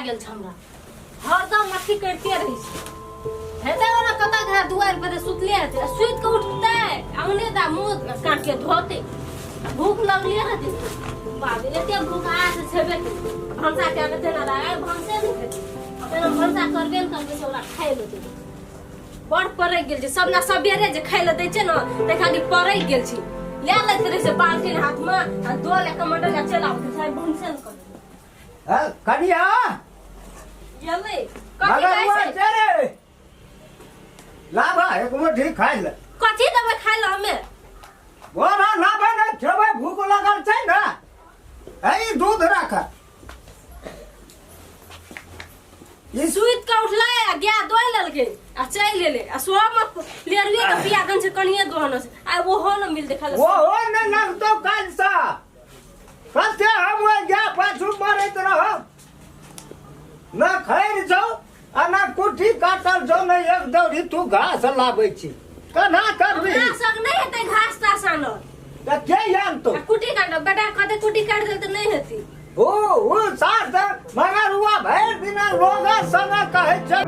गेल छै हमरा। हरदम अथी करिते रहै छै। हेतै ओना कतऽ घर दुआरि पर सुतले हेतै, आ सुति कऽ उठतै आ ओने दा मुँह कान के धोतै। आ भूख लगले रहतै। बाप रे, एते भूख आस छेबे करै। भनसा कए कऽ तेना लागै, भनसे नहि हेतै। तेना भनसा करबे ने करबै से ओकरा खाइ लए देबै। बड़ पड़ैक गेल छै सब ना। सबेरे जे खाइ लए दै छै ने तै खातिर पड़ैक गेल छै। लए लैत रहै छै बाल्टीन हाथमे आ दऽ लए कमंडल आ चलि आबैत रहै छै। भनसे ने करबै। ए, कनिया। गेलै कथी मगर कहै हुआ छै? छै रे, लाबा एक मुट्ठी खाइ ले। कथी देबै खाइ लए हमे? बोरा लाबे ने, खेबै, भूख लगल छै ने। ए, ई दूध राख। ई सुति कऽ उठलै आ गाय दोहि लेलकै आ चलि गेलै आ सोहमे लेरुए के पिया दन छै, कनिए दोहन छै आ ओहो ने मिल देखल। ओहो ने लगतो काज सा। कते हम ओहि गाय पाछू मरैत रहब? न खैर छौ आ न कुट्टी काटल छौ, ने एक दौरी तू घास लाबै छी। केना करबी? हमरा संग नहि हेतै घास तास आनल। तऽ के आनतौ? आ कुट्टी काटब, बेटा कहतै कुट्टी काटि देल तऽ नहि हेतै। ओ सास मगर हुआ भरि दिना लोग संग कहै छै।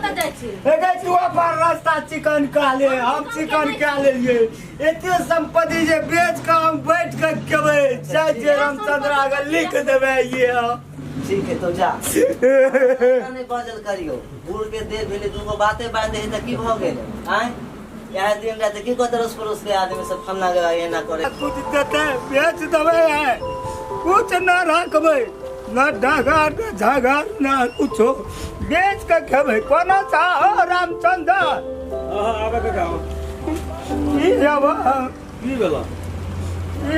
कऽ जाइ छी। हे तू अपन रास्ता चिकन कऽ ले, हम चिकन कए लेलियै। एते संपत्ति जे बेच कऽ हम बैठ कऽ खेबै, जाइ छियै रामचंद्र आगे लिख देबै ये। ठीक है तो जा, एना नहि बाजल करियौ। बूढ़ के देह भेलै, दूगो बाते बाजि दै तऽ की भऽ गेलै? आँय, इएह दिन राति की कहतै अड़ोस पड़ोस के आदमी सब, फलना के एना करे। कुछ देतै बेच देबै है, कुछ न रखबै, न ढागा न झागा न कुछो, बेच के खेबै। कोना चाहो रामचंद्र? हाँ, आबे काका, आबे। ई अब की भेल? ई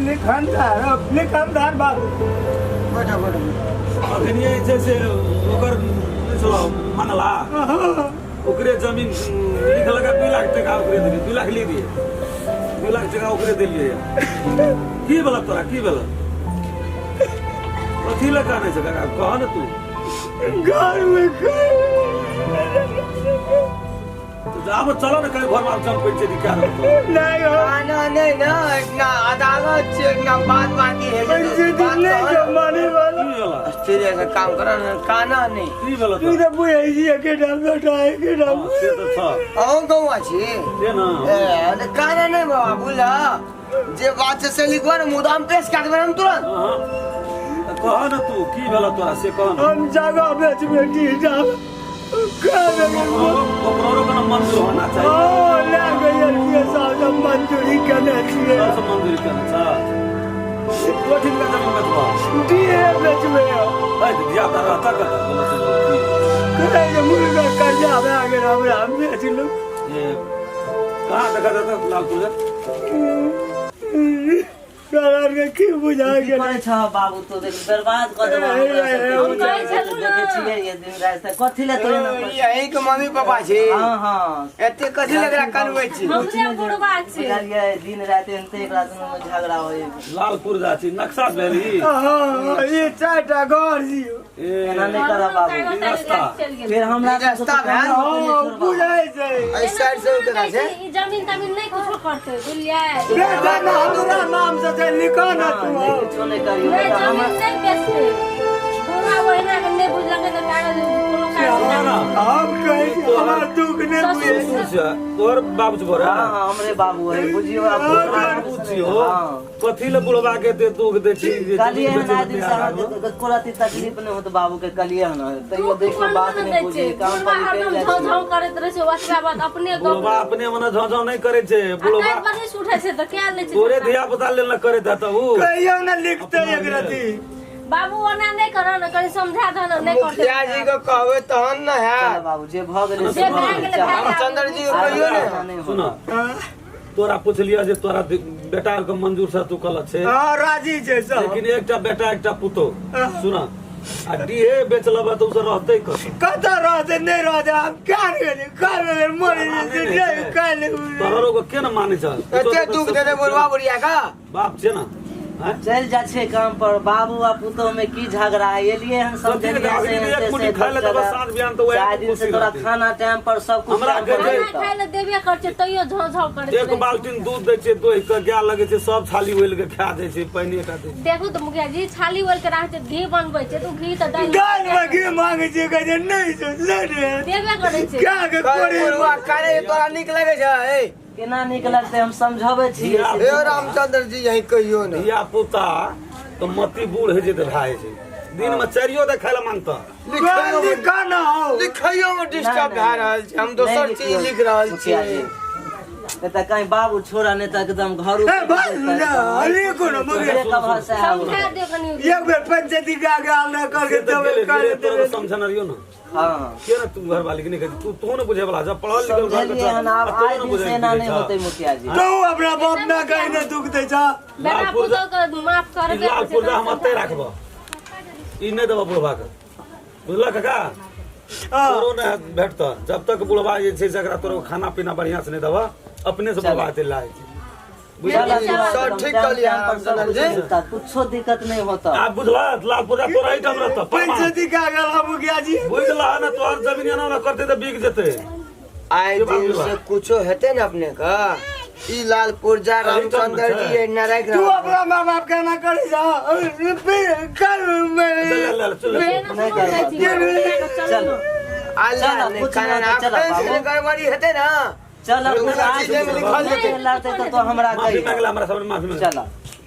लिखनदार, लिखनदार बाबू। बैठो बैठो। अखन जे छै से ओकर नहि छलौ मंगला, ओकरे जमीन लिखलक 2 लाख टका ओकरे देलियै, 2 लाख ले दिए, 2 लाख टका ओकरे देलियै। की भेल तोरा? की भेल? कथी लए कानै छै काका? कह ने तू। घर में तो आब चलो ने कहीं घर में चल पैसे दी क्या रहतो। नहीं हो। ना नहीं ना, इतना अदालत छै, इतना बात बाकी है। पैसे दी नहीं जमाने वाला। की भेल? फिर ऐसा काम करो ना, काना नहीं। की भेल? तू तो बुझै छी के डाल बेटा के डाल। हाँ, से तऽ छ। अहूँ गौआ छी। से ने। ए, अरे काना नहीं बाबा, बुझला जे बात छै से लिखबा ने, मुद्दा हम पेश कर देबै हम तुरंत। हाँ, तऽ कह ने तू, की भेल तोरा से कह ने। हम जगह बेच बेटी जाब। ओकरो कोनो मंजूर होना चाहिए। ओ ले गई के साहब मंजूरी केने छियै। सबसँ मंजूरी केने छ? कोठिन का जमीन बेचबा? दिए बेचबै। है तऽ धिया पुता रहता कतऽ? बोलो से बोलो की कहै जे मुर्गा कर्जा भए गेल हमरा, हम बेच लू। ये कहाँ देखा जाता लाल पुर्जा? तोरा के की बुझा की गेल? करै छह बाबू? तो देख, बर्बाद कऽ देबह हमरा सबके। हम कहै छलहुँ ने। देखै छियै ये दिन राति तऽ कथी लए तो एना करै छी? यही के मम्मी पापा छी? हाँ। एते कथी लए एकरा कनबै छी? हमरे बुढ़बा छै। बुझलियै, दिन राति एनते एकरा दुनू में झगड़ा होइ। लाल पुर्जा छी, नक्शा भेल ई? हाँ, ई चारिटा घर छियौ। ए, एना नहि करऽ बाबू। कागज तागज चलि गेल। फेर हमरा ई रास्ता भेल? हाँ, बुझै छै। एहि साइड से उतरा छै। ई जमीन तमीन नहि कुछो करतै, बुझलियै? बेटा ना, हमरा नाम से छै, लिखो ना तू। नहि, किछो नहि करियौ। नहि, बेटा, जमीन हमरा नहि बेचतै। बुढ़बा ओहिना के नहि बुझलकै तऽ कागज कोनो कागज ना, ना। हम कहै छी, हमर दुःख नहि बुझै। ससुर छै तोहर, बाबू छै बड़ा? हाँ, हमरे बाबू है, बुझियौ आब। बाबू छियौ। हाँ। कथी ले बुढ़वा के एते दुख दै छी जे कहलियै जमीन हन बेचै आइ लए दिन से तैयार अहाँके हो? एको रति तकलीफ नहि होत बाबू के, कहलियै हन, तैयो दुख देखियौ कोनो बात नहि नहि दै बुझै छै। काम बुढ़बा पर निकलि हरदम जाइ झाँव छै। झाँव करैत रहै छै, ओतबा बात अपने गप। बुढ़वा अपने मने झाँझ नहि करै छै। आ बुढ़वा टाइम पर नहि उठै छै तऽ कए लै छै। तोरे धिया पुता लेल ने करैत हेतौ उ। कहियो ने लिखते एक रति। बाबू, ओना नहि करऽ ने, कनि समझा दह ने, नहि करतै। मुखिया जी के कहबै तहन ने चल हैत। बाबू, जे भऽ गेलै जे से भए भऽ गेलै, गेलै। भए गेलै। रामचंद्र जी के कहियो ने। आब नहि होत। सुन, तोरा पुछलियह जे तोरा बेटा के मंजूर से, तू कहलक छै। हाँ, राजी छै सब। लेकिन एकटा बेटा एकटा पुतोह, सुन, आ डीहे बेच लेबह तऽ ओ सब रहतै कतऽ? कतऽ रहतै? नहि रहतै। आब क्या गेलै, कर मरि जेतै काल्हि। तोहरो के के ने मानै छ? एते दुख देने बुढ़वा बुढ़िया का। बाप छै ने, आँय? चलि जाइ छै काम पर। बाबू आ पुतोह में की झगड़ा है, एलियै हन कथी समझलियै के से झगड़ा? एक एते मुट्ठी से खाय ले देबह साँझ बिहान तऽ वएह चारि दिन से खुशी तोरा रहतै। खाना टाइम पर सब कुछ हमरा टाइम पर के खाना देतऽ। खाय लए देबे कर छै तैयो झाँव झाँव करैत एक रहै छै। बाल्टीन दूध दै छियै दोहि के, गाय लगै छै सब छाली ओलि के खा जाइ छै, पानि टा दै छै। देखू तऽ मुखिया जी, छाली ओल के राखै छै, घी बनबै छै तऽ उ घी तऽ दालि दाल में घी मांगे छियै, कहै छै नहि छै, नहि रे। देबे करै छै। क्या के कोरी? बुढ़वा काने तोरा नीक लगै छै ए? केना नीक लगतै? हम समझबै छियै। हे रामचंद्र जी, यही कहियो ने। धिया पुता तऽ मति बूढ़ होइ छै तऽ भए जाइ छै, दिन में चारियो दे खाय लए मांगतह। लिखैयो में लिखा ना हो। लिखैयो में डिस्टर्ब भए रहल छै, हम दोसर नहि चीज लिखियौ, लिख रहल मुखिया छी। जी। नहि तऽ कहीं बाबू छोड़ा, नहि तऽ एकदम घर ए, बस ना, अरे कोनो मुखिया। समझा दियौ कनि। एक बेर पंचायती के आगे आल ना करके से तऽ देबै गेलै, काल्हि गेलै, तोरा देबै। समझने रहियो ने। हाँ। के ने तू घरवाली के नहि कहै छी? तू तू ने बुझे वाला, जब पढ़ल लिखल घर के समझलियै हन, आब आ तू आइ ने दिन बुझै से एना के नहि छह। होतै मुखिया जी। तू अपना बाप ना कहीं ने दुख दै छा। बेटा लाल पुर्जा पुतोह के माफ ई करबे लाल करै छै, पुर्जा हम तहन एतै समझा राखबह, ई नहि देबह बुढ़वा के, बुझलह काका? हाँ। तोरो नहि भेटतह जब तक बुढ़वा जे छै से एकरा तोरो खाना पीना बढ़िया से नहि देबह, अपने से बुढ़वा चलि जाइ छै। चल, सब ठीक कहलियै रामचंद्र जी। कुछो दिक्कत नहीं होता। आब बुझलह, लाल पुर्जा तोरा एहिठाम रहतह परमानेंट। पंचायती के आगे आल मुखिया जी। बुझलह ने, तोहर जमीन एना ओना करतै तऽ बिक जेतै। आइ के बात दिन बुझलह? से कुछो हेतै ने अपने के, ई लाल पुर्जा रामचंद्र जी एना राखि तू रहल। अपना माँ बाप के ना करी जा फिर कर चल, मैं चल, चल, चल। देना नहीं समझ जाइ छी, करबा। चलू। चलो। आल चल, नहि कुछ खाना नहि होतै, चल, अखन से बाबू। गड़बड़ी हेतै ना। चल ओकरा आज चीज मे लिखल जेतै। लड़ते तऽ तो हमरा माफी कही। मांगला हमरा सामने माफी मांगला। चल।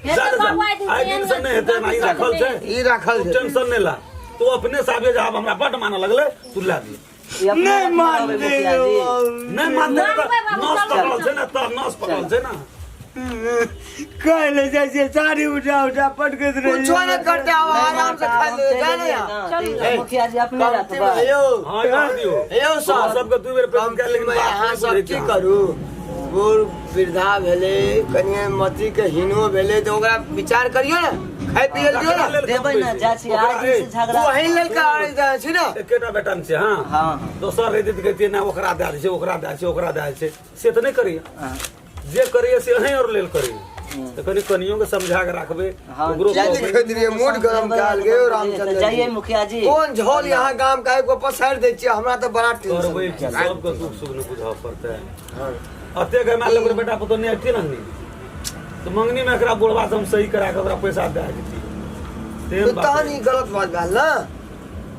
हे जा तऽ जा, बाबू आइ दिन आइ दिन से नहि हेतै ना, ई राखल छै। ई राखल तू छै। टेंशन नहि ला, तू अपने से आबे जा, आब हमरा बड्ड मानऽ लगलै, तू ला दिहे। ई अपने नहि रखने मानते रहबै मुखिया जी। नहि मानतै तऽ मानबै बाबू, नस चलू, पकड़ल छै ने, तऽ नस पकड़ल छै ने। कहले जाइ छियै साड़ी उठा उठा पटकैत रहै। कुछो नहि करते, आब नहि आराम से मानता, खा हम ले चलि जा ने। एलियै ना। चलू। तऽ मुखिया जी अपने कमती रखबै। में यौ। हँ, कह दियौ। यौ तोरा सर, सबके 2 बेर पेमेंट कए, लेकिन कमतीमे बात अहाँ नहि सब बुझै की छी। करू, बूढ़ वृद्धा भेलै, कनिए मतीके हीनो भेलै, तऽ ओकरा विचार करियौ ने, खाय पियै लए दियौ ककरा ने। लेल देबै कमबै ने, छै? जा छी ओकरा आइ दिन से झगड़ा। वही लेल कऽ छी ने। एकेटा बेटा ने छै। हँ। हँ हँ। दोसर रहितै तऽ कहितियै ने ओकरा दए दै छै, ओकरा दए छै, ओकरा दए दै छै, से तऽ नहि करैया। हँ। जे करैया से अहीं आओर लेल करैया, तऽ कनि कनियो के समझा के राखबै। हँ, ओकरो जाइ कहबै। लिखैत रहियै, मूड गरम कयल गेल रामचंद्र जी। जाइए मुखिया जी। कोन झोल यहाँ गाम के आबि कऽ पसारि दै छियै, हमरा तऽ बड़ा टेंशन। करबै की, सबके दुख सुख ने बुझऽ पड़तै। अतेक हमरा लग बेटा पुतोह नहि अबितियै ने तऽ मंगनी मे एकरा बुढ़वा से हम सही करा के ओकरा पैसा दए देतियै। तेहन तऽ बात तहन रहै। ई गलत बात भेल ने।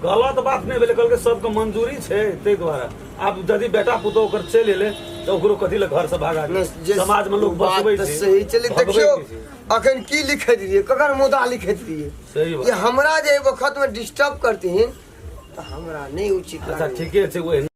गलत बात नहि भेलै, कहलकै सबके मंजूरी छै ताहि दुआरे। आब यदि बेटा पुतोह ओकर चलि एलै तऽ ओकरो कथी लए घर से भागा नहि, जे समाज मे लोक बात बसबै तऽ छै, सही चलै। भगबै देखियौ छै। अखन की लिखैत रहियै, ककर मुदा लिखैत रहियै? सही ये बात। हमरा जे एहि वक्त में डिस्टर्ब करथिन तऽ हमरा नहि उचित अच्छा लागैए। ठीके छै, ओहि